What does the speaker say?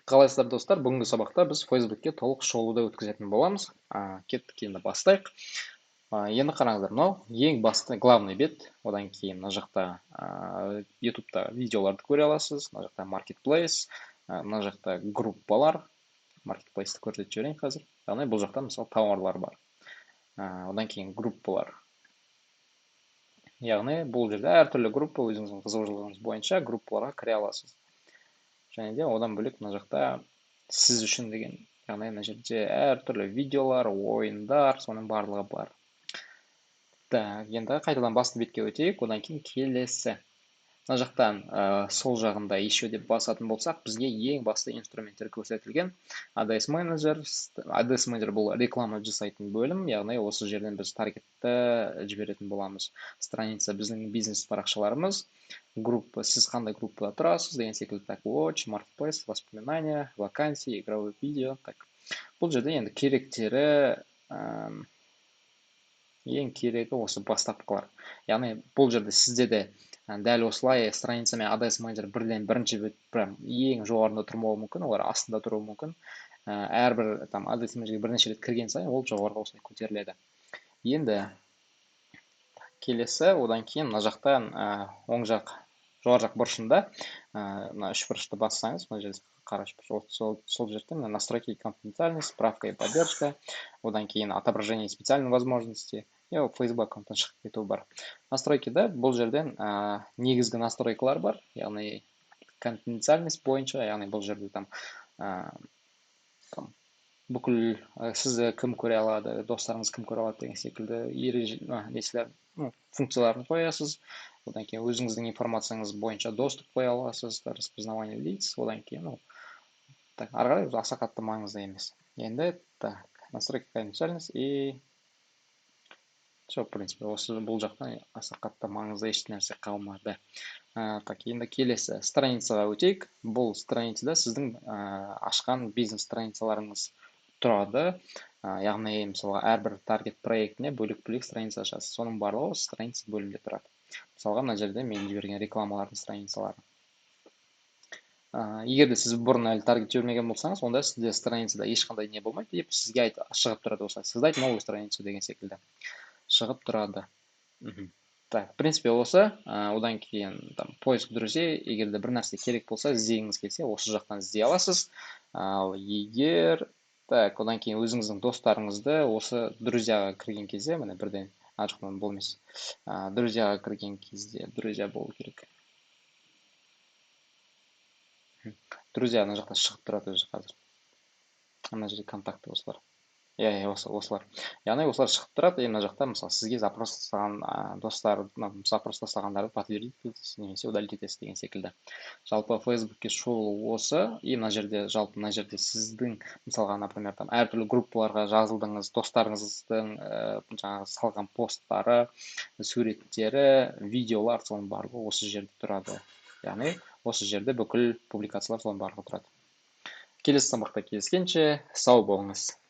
Қалайсыздар, достар? Бүгінгі сабақта біз Фейсбукке толық шолуды өткізетін боламыз. Кеттік, енді бастайық. Енді қараңыздар, мынау ең басты главный бет. Одан кейін мына жақта YouTube'та видеоларды көре аласыз, мына жақта Marketplace, мына жақта группалар. Marketplace'ті көрсетіп жіберейін қазір. Яғни бұл жақта, мысалы, тауарлар бар. Одан кейін группалар. Яғни бұл жерде әртүрлі группа, өзіңіздің қызығушылығыңыз бойынша группаларға кіре аласыз. Және де одан бөлек мына жақта сіз үшін деген, яғни мына жерде әртүрлі видеолар, ойындар, соның барлығы бар. Так, енді қайтадан басты бетке өтейік, одан кейін келесі. Мына жақтан сол жағында «Еще» деп басатын болсақ, бізге ең басты инструменттер көрсетілген. Ads Manager, Ads Manager бұл реклама жасайтын бөлім, яғни осы жерден біз таргетті жіберетін боламыз. Страница біздің бизнес парақшаларымыз, группа, сіз қандай группада тұрасыз деген секілді. Так, Watch, Marketplace, воспоминания, вакансии, игровой видео. Так, бұл жерде енді керектері, ең керегі осы бастапқылар. Яғни бұл жерде сізде де дәл осылай страница мен Ads Manager бірден бірінші бет, прям ең жоғарында тұрмауы мүмкін, олар астында тұруы мүмкін. Әрбір там Ads Managerге бірнеше рет кірген сайын ол жоғарыға осылай көтеріледі. Енді келесі, одан кейін мына жақтан оң жақ жоғары жақ бұрышында мына үш бұрышты бассаңыз, мына жерде қара үшбұрыш, сол жерде мына настройки и конфиденциальность, справка и поддержка, одан кейін отображение специальной возможности и Facebook аккаунттан шығып кету бар. Настройкида бұл жерден негізгі настройкалар бар, яғни конфиденциальность бойынша, яғни бұл жерде там, там бүкіл сізді кім көре алады, достарыңыз кім көре алады деген секілді ереже, нелер, ну, функцияларын қоясыз. Одан кейін өзіңіздің информацияңыз бойынша доступ қоя аласыз, распознавание лиц. Одан кейін, ну, так, ары қарай аса қатты маңызды емес. Енді, так, настройки конфиденциальность и все. В принципе, осы бұл жақтан аса қатты маңызды еш нәрсе қалмады. Так, енді келесі страницаға өтейік. Бұл страницада сіздің ашқан бизнес страницаларыңыз тұрады. Яғни, мысалға, әрбір таргет проектіне бөлек бөлек страница ашасыз, соның барлығы осы страница бөлімінде тұрады. Мысалға, мына жерде мен жіберген рекламалардың страницалары. Егер де сіз бұрын әлі таргет жібермеген болсаңыз, онда сізде страницада ешқандай не болмайды деп сізге шығып тұрады осылай, «Создать новую страницу» деген секілді шығып тұрады. Так, в принципе, осы. Одан кейін там поиск друзей, егер де бір нәрсе керек болса, іздегіңіз келсе, осы жақтан іздей аласыз. Ал егер, так, одан кейін өзіңіздің достарыңызды осы друзьяға кірген кезде, міне, бірден, ар жақтан бұл емес, друзьяға кірген кезде, друзья болу керек. Друзья мына жақта шығып тұрады өзі қазір, ана жерде контакты осылар, иә, осы осылар, яғни осылар шығып тұрады. И мына жақта, мысалы, сізге запрос тастаған достар, запрос тастағандарды подтвердить етесіз немесе удалить етесіз деген секілді. Жалпы, Фейсбукке шолу осы. И мына жерде, жалпы, мына жерде сіздің, мысалға, например, там әртүрлі группаларға жазылдыңыз, достарыңыздың жаңағы салған посттары, суреттері, видеолар, соның барлығы осы жерде тұрады. Яғни осы жерде бүкіл публикациялар, соның барлығы тұрады. Келесі сабақта кездескенше, сау болыңыз!